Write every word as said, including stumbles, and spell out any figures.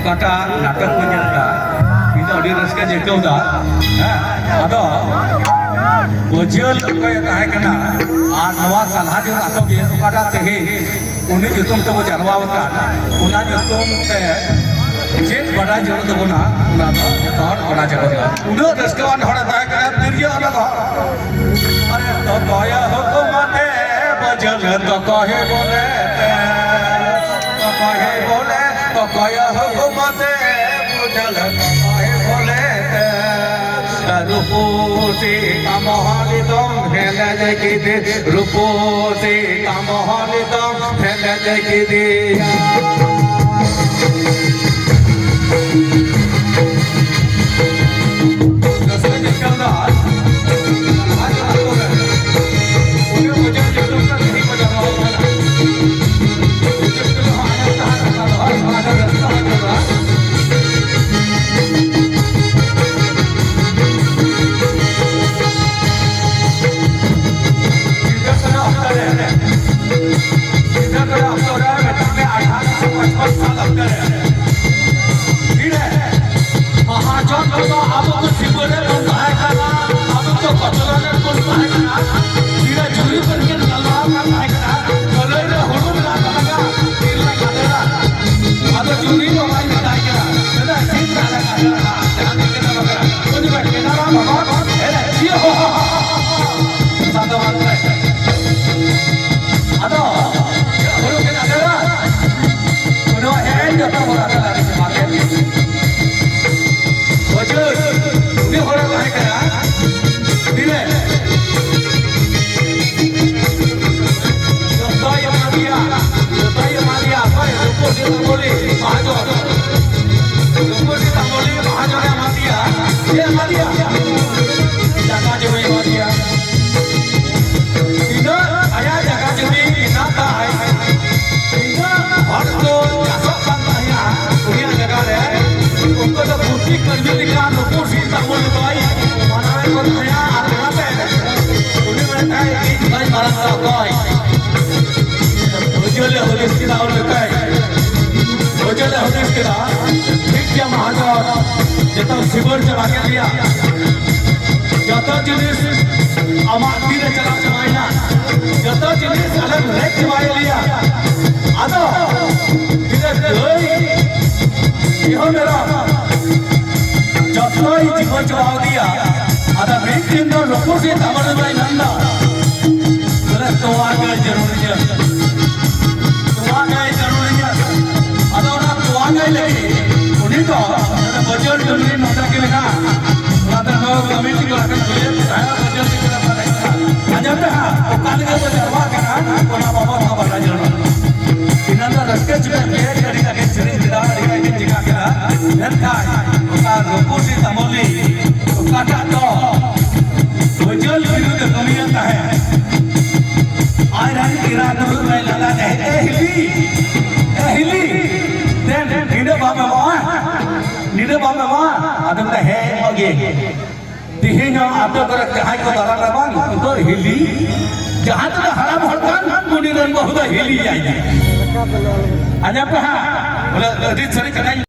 ᱚᱠᱟᱴᱟᱜ ᱱᱟᱴᱚᱠ ᱠᱚ ᱧᱮᱞ ᱮᱫᱟ, ᱤᱧ ᱫᱚ ᱟᱹᱰᱤ ᱨᱟᱹᱥᱠᱟᱹᱧ ᱟᱹᱭᱠᱟᱹᱣ ᱮᱫᱟ᱾ ᱦᱮᱸ, ᱟᱫᱚ ᱵᱟᱹᱡᱟᱹᱞ ᱚᱠᱚᱭᱮ ᱛᱟᱦᱮᱸ ᱠᱟᱱᱟ ᱟᱨ ᱱᱚᱣᱟ ᱥᱟᱞᱦᱟ ᱡᱩᱜᱽ ᱟᱛᱳ ᱜᱮ ᱚᱠᱟᱴᱟᱜ ᱛᱮᱦᱮᱧ ᱩᱱᱤ ᱧᱩᱛᱩᱢ ᱛᱮᱵᱚ ᱡᱟᱨᱣᱟ ᱟᱠᱟᱱ, ᱚᱱᱟ ᱧᱩᱛᱩᱢ ᱛᱮ ᱪᱮᱫ ᱵᱟᱰᱟᱭ ᱡᱟᱹᱨᱩᱲ ᱛᱟᱵᱚᱱᱟ, ᱚᱱᱟ ᱫᱚ ᱡᱚᱛᱚ ᱦᱚᱲ ᱵᱟᱰᱟᱭ ᱡᱟᱹᱨᱩᱲ ᱛᱟᱵᱚᱱᱟ᱾ ᱩᱱᱟᱹᱜ ᱨᱟᱹᱥᱠᱟᱹᱣᱟᱱ ᱦᱚᱲᱮ ᱛᱟᱦᱮᱸ ᱠᱟᱱᱟ, ᱛᱤᱨᱭᱳ ᱟᱞᱟᱫᱟ ᱦᱚᱲ᱾ ᱟᱨᱮ ᱛᱚᱠᱚᱭ ᱦᱩᱠᱩᱢᱟᱛᱮ ᱵᱟᱹᱡᱟᱹᱞ ᱛᱚᱠᱚᱭ ᱵᱚᱞᱮ ᱛᱮ, ᱛᱚᱠᱚᱭ ᱵᱚᱞᱮ, ᱛᱚᱠᱚᱭ ᱦᱩᱠᱩᱢᱟᱛᱮ ᱵᱟᱹᱡᱟᱹᱞ ᱛᱚᱠᱚᱭ ᱵᱚᱞᱮ ᱛᱮ᱾ ᱨᱩᱯᱩᱥᱤ ᱠᱟᱢᱚᱦᱟᱞᱤ ᱫᱚᱢ ᱦᱮᱞᱮᱡ ᱠᱤᱫᱤ, ᱨᱩᱯᱩᱥᱤ ᱠᱟᱢᱚᱦᱟᱞᱤ ᱫᱚᱢ ᱦᱮᱞᱮᱡ ᱠᱤᱫᱤᱭᱟ᱾ ᱢᱟᱦᱟᱡᱚᱱ ᱠᱚᱫᱚ ᱟᱵᱚ ᱠᱚ ᱥᱤᱵᱟᱹ ᱨᱮ ᱵᱚᱱ ᱛᱟᱦᱮᱸ ᱠᱟᱱᱟ, ᱟᱵᱚ ᱫᱚ ᱠᱚᱪᱞᱚᱱ ᱨᱮ ᱵᱚᱱ ᱛᱟᱦᱮᱸ ᱠᱟᱱᱟ᱾ ᱛᱤᱨᱮ ᱡᱩᱨᱤ ᱵᱚᱱ ᱧᱮᱞ ᱜᱟᱞᱢᱟᱨᱟᱣ ᱠᱟᱱ ᱛᱟᱦᱮᱸ ᱠᱟᱱᱟ, ᱠᱷᱟᱹᱞᱟᱹᱭ ᱨᱮ ᱦᱩᱲᱩ ᱢᱮᱱᱟᱜ ᱛᱟᱵᱚᱱᱟ, ᱛᱤᱨ ᱞᱮ ᱜᱟᱫᱮᱨᱟ᱾ ᱟᱫᱚ ᱡᱩᱨᱤ ᱫᱚ ᱵᱟᱭ ᱢᱮᱛᱟᱭ ᱠᱟᱱᱟ, ᱢᱮᱱᱫᱟᱭ, "ᱛᱤᱨ ᱞᱮ ᱜᱟᱫᱮᱨᱟ, ᱡᱟᱦᱟᱸ ᱛᱤᱨ ᱜᱮ ᱵᱟᱝ ᱠᱟᱱᱟ, ᱩᱱᱤ ᱫᱚ ᱠᱮᱫᱟᱨᱟ ᱵᱟᱵᱟ, ᱮ, ᱪᱮᱫ ᱦᱚᱸ ᱵᱟᱝ ᱠᱟᱱᱟ᱾" ᱥᱟᱫᱚ ᱵᱟᱝ ᱠᱟᱱᱟ᱾ ᱟᱫᱚ ᱦᱩᱲᱩ ᱠᱮᱫᱟ ᱫᱮᱞᱟ, ᱱᱚᱣᱟ ᱮᱱᱮᱡ ᱡᱚᱛᱚ ᱦᱚᱲ ᱟᱛᱮ ᱟᱨᱮ ᱥᱮᱵᱟ ᱠᱮᱫ᱾ ᱵᱩᱡᱷᱟᱹᱣ, ᱩᱱᱤ ᱦᱚᱲᱮ ᱛᱟᱦᱮᱸ ᱠᱟᱱᱟ᱾ ᱛᱤᱨᱮ? ᱡᱚᱛᱚᱭ ᱮᱢᱟ ᱫᱮᱭᱟ, ᱡᱚᱛᱚᱭ ᱮᱢᱟ ᱫᱮᱭᱟ᱾ ᱚᱠᱚᱭ? ᱨᱩᱯᱚᱥᱤ ᱛᱟᱢᱵᱚᱞᱤ ᱢᱟᱦᱟᱡᱚᱱ᱾ ᱨᱩᱯᱚᱥᱤ ᱛᱟᱢᱵᱚᱞᱤ ᱢᱟᱦᱟᱡᱚᱱᱮ ᱮᱢᱟ ᱫᱮᱭᱟ᱾ ᱪᱮᱫ ᱮᱢᱟ ᱫᱮᱭᱟ? ᱡᱟᱭᱜᱟ ᱡᱚᱢᱤ ᱮᱢᱟ ᱫᱮᱭᱟ᱾ ᱛᱤᱱᱟᱹᱜ ᱟᱭᱟᱜ ᱡᱟᱭᱜᱟ ᱡᱚᱢᱤ ᱢᱮᱱᱟᱜ ᱛᱟᱭ, ᱛᱤᱱᱟᱹᱜ ᱦᱚᱲ ᱠᱚ ᱪᱟᱥᱚᱜ ᱠᱟᱱ ᱛᱟᱦᱮᱸᱱᱟ ᱩᱱᱤᱭᱟᱜ ᱡᱟᱭᱜᱟ ᱨᱮ, ᱩᱱᱠᱩ ᱫᱚ ᱯᱩᱛᱤ ᱠᱟᱹᱲᱢᱤ ᱞᱮᱠᱟ ᱱᱩᱠᱩ ᱥᱤᱞ ᱛᱟᱵᱚᱱ ᱫᱚᱭ ᱢᱟᱱᱟᱣᱮᱫ ᱠᱚ ᱛᱟᱦᱮᱸᱱᱟ᱾ ᱟᱨ ᱚᱱᱟᱛᱮ ᱩᱱᱤ ᱢᱮᱱᱛᱟᱭ ᱤᱧ ᱵᱟᱹᱧ ᱢᱟᱨᱟᱝ ᱠᱚᱣᱟ ᱚᱠᱚᱭ᱾ ᱵᱩᱡᱷᱟᱹᱣ ᱞᱮ ᱦᱩᱫᱤᱥ ᱠᱮᱫᱟ ᱩᱱ ᱡᱚᱠᱷᱟᱡ, ᱵᱩᱡᱷᱟᱹᱣ ᱞᱮ ᱦᱩᱫᱤᱥ ᱠᱮᱫᱟ᱾ ᱢᱟᱦᱟᱡᱚᱱ, ᱡᱚᱛᱚ ᱥᱤᱵᱟᱹᱲ ᱪᱟᱵᱟ ᱠᱮᱫ ᱞᱮᱭᱟ᱾ ᱡᱚᱛᱚ ᱡᱤᱱᱤᱥ ᱟᱢᱟᱜ ᱛᱤᱨᱮ ᱪᱟᱞᱟᱣ ᱪᱟᱵᱟᱭᱮᱱᱟ᱾ ᱡᱚᱛᱚ ᱡᱤᱱᱤᱥ ᱟᱞᱮᱢ ᱨᱮᱡ ᱪᱟᱵᱟᱭᱮᱫ ᱞᱮᱭᱟ᱾ ᱟᱫᱚ ᱛᱤᱱᱟᱹᱜ ᱜᱟᱹᱭ ᱢᱤᱦᱩ ᱢᱮᱨᱚᱢ ᱡᱚᱛᱚᱭ ᱡᱤᱵᱚᱱ ᱪᱟᱵᱟᱣ ᱫᱤᱭᱟ᱾ ᱟᱫᱚ ᱢᱤᱫ ᱫᱤᱱ ᱫᱚ ᱨᱩᱯᱩᱨ ᱥᱤᱝ ᱛᱟᱢᱚᱞ ᱫᱚᱭ ᱢᱮᱱᱫᱟ, ᱵᱚᱞᱮ ᱛᱚᱣᱟ ᱜᱟᱹᱭ ᱡᱟᱹᱨᱩᱲᱤᱧᱟ, ᱛᱚᱣᱟ ᱜᱟᱹᱭ ᱡᱟᱹᱨᱩᱲᱤᱧᱟ᱾ ᱟᱫᱚ ᱚᱱᱟ ᱛᱚᱣᱟ ᱜᱟᱹᱭ ᱞᱟᱹᱜᱤᱫ ᱩᱱᱤ ᱫᱚ ᱵᱟᱹᱡᱟᱹᱞ ᱰᱩᱝᱨᱤ ᱱᱚᱰᱮ ᱜᱮ ᱢᱮᱱᱟᱜᱼᱟ᱾ ᱚᱱᱟᱛᱮ ᱱᱚᱣᱟ ᱠᱚᱢᱤᱴᱤ ᱠᱚᱲᱟ ᱠᱚ ᱠᱩᱞᱤᱭᱮᱫ ᱠᱚ ᱛᱟᱦᱮᱸᱱᱟ, ᱵᱟᱹᱡᱟᱹᱞ ᱰᱩᱝᱨᱤ ᱠᱚᱲᱟ ᱠᱚ ᱛᱟᱦᱮᱸ ᱠᱟᱱᱟ᱾ ᱟᱸᱡᱚᱢ ᱯᱮ ᱦᱟᱸᱜ, ᱚᱠᱟ ᱞᱟᱹᱜᱤᱫ ᱵᱚ ᱡᱟᱨᱣᱟ ᱠᱟᱱᱟ, ᱚᱱᱟ ᱵᱟᱵᱚᱫ ᱦᱚᱸ ᱵᱟᱰᱟᱭ ᱡᱟᱹᱨᱩᱲᱟ᱾ ᱤᱱᱟᱹ ᱫᱚ ᱨᱟᱹᱥᱠᱟᱹ ᱪᱮᱯᱮᱡ ᱜᱮ, ᱟᱹᱰᱤ ᱜᱟᱱ ᱜᱮ ᱥᱮᱨᱮᱧ ᱠᱮᱫᱟ, ᱟᱹᱰᱤ ᱜᱟᱱ ᱜᱮ ᱪᱤᱠᱟ ᱠᱮᱫᱟ᱾ ᱢᱮᱱᱠᱷᱟᱱ ᱚᱠᱟ ᱨᱩᱯᱩᱨ ᱥᱤᱝ ᱛᱟᱢᱚᱞᱤ, ᱚᱠᱟᱴᱟᱜ ᱫᱚ ᱵᱟᱹᱡᱟᱹᱞ ᱵᱤᱨᱩᱫᱷ ᱮ ᱠᱟᱹᱢᱤᱭᱮᱫ ᱛᱟᱦᱮᱸᱫ, ᱟᱡ ᱨᱮᱱ ᱮᱨᱟ ᱫᱩᱲᱩᱵ ᱨᱮ ᱞᱟᱸᱫᱟ ᱛᱟᱦᱮᱸᱫ, "ᱮ ᱦᱤᱞᱤ, ᱮ ᱦᱤᱞᱤ, ᱫᱮᱱ ᱱᱤᱱᱟᱹᱜ ᱵᱟᱢ ᱮᱢᱚᱜᱼᱟ, ᱱᱤᱱᱟᱹᱜ ᱵᱟᱢ ᱮᱢᱚᱜᱼᱟ?" ᱟᱫᱚ ᱢᱮᱱᱫᱟ, "ᱦᱮᱸ, ᱮᱢᱚᱜ ᱜᱮ᱾" ᱛᱮᱦᱮᱧ ᱦᱚᱸ ᱟᱛᱳ ᱠᱚᱨᱮ ᱡᱟᱦᱟᱸᱭ ᱠᱚ ᱫᱟᱬᱟᱱᱟ ᱵᱟᱝ, ᱩᱱᱠᱩ ᱫᱚ ᱦᱤᱞᱤ, ᱡᱟᱦᱟᱸ ᱛᱤᱱᱟᱹᱜ ᱦᱟᱲᱟᱢ ᱦᱚᱲ ᱠᱟᱱ, ᱩᱱᱤ ᱨᱮᱱ ᱵᱟᱹᱦᱩ ᱫᱚ ᱦᱤᱞᱤᱭᱟᱭ ᱜᱮ᱾ ᱟᱸᱡᱚᱢ ᱯᱮ ᱦᱟᱸᱜ, ᱵᱚᱞᱮ ᱟᱹᱰᱤ ᱥᱟᱹᱨᱤ ᱠᱟᱛᱷᱟᱧ